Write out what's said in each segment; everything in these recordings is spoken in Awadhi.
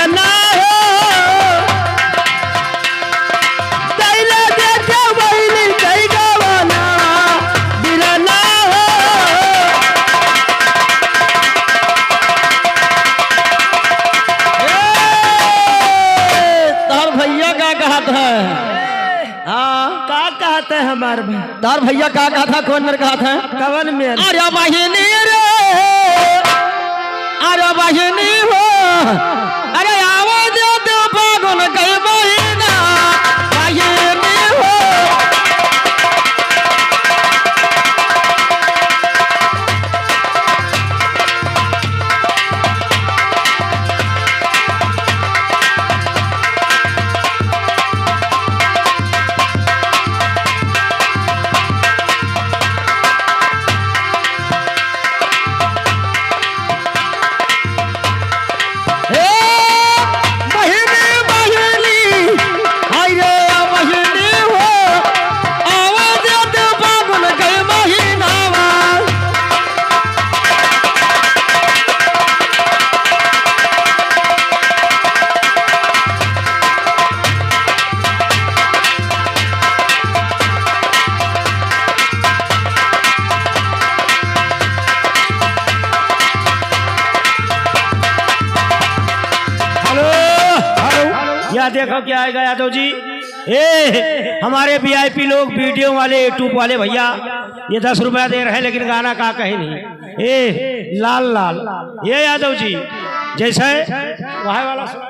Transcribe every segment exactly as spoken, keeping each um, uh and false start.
ना हो, तैले देखे वही नहीं कई गवाना, बिना ना हो। ए, तोर भैया का कहत है? हाँ। का कहत है हमार भाई? तार भैया का कहत है, कौन मेर कहत है? कवन मेर? अरे बहिनी रे, अरे बहिनी हो, अरे आवा दे दे फागुन के महीना, बहिनी हो। हे बहिनी, बहिनी, हाय रे बहिनी हो, आवा दे दे फागुन के महीनावा। हेलो, हेलो। या देखो क्या आएगा यादव जी। ए, हमारे वीआईपी लोग, वीडियो वाले, YouTube वाले भैया, ये दस रुपया दे रहे हैं, लेकिन गाना का कहीं नहीं। ए, लाल लाल, ये यादव जी, जैसे वहाँ वाला सुना।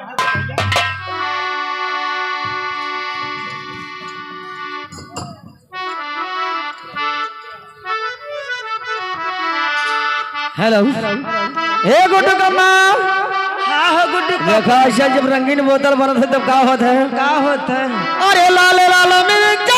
हेलो। ए गुड्डू कम्मा। हाँ हो गुड्डू कम्मा। देखा, ऐसा जब रंगीन बोतल बनत है तब का होत है? का होत है? अरे लाल लाल मिर्च